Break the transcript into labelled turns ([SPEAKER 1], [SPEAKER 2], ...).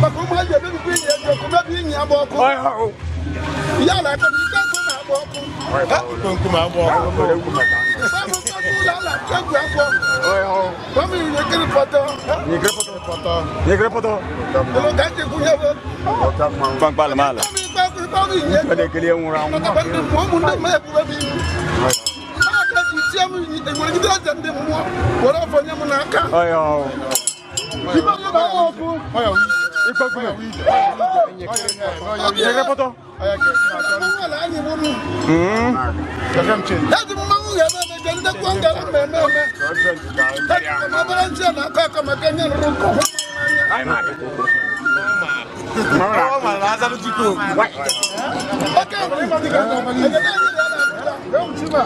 [SPEAKER 1] Maka ụmụ eji emebikwa inyi eji ọkụ mebi inyi agba ọkụ. Ya na aka na ike nkụ na-agba ọkụ. Ụlọ ala egwu afọ. Mami nyekere pọtọ. Olo ka eji kwunye bụ.
[SPEAKER 2] Kpamkpalụmala.
[SPEAKER 1] Mami ikpe ọkụ ikpe ọkụ inyi
[SPEAKER 2] Ọ na-ekele nwụrụ anwụ.
[SPEAKER 1] Maka ndị mmụọ ụmụ ndị mmụọ ekwube bụ iwu. Aka ji tie m enweregide eze ndị mmụọ were ọfọ nye m n'aka.
[SPEAKER 2] Ọya ọ.
[SPEAKER 1] Ibe ọkụ na-agba ọkụ.
[SPEAKER 2] Nyekere pọtọ.
[SPEAKER 1] Mmanwụ ala anyị bụ m. Eji mmanwụ ga-eme eme je ndekwa ngara mmemme eme. Eji m obere ntị a na-akọ akọ maka nye nrụrụ nkọ hụ mmanwụ n'anya. Oke, ekele anyị dị ya na Abuja.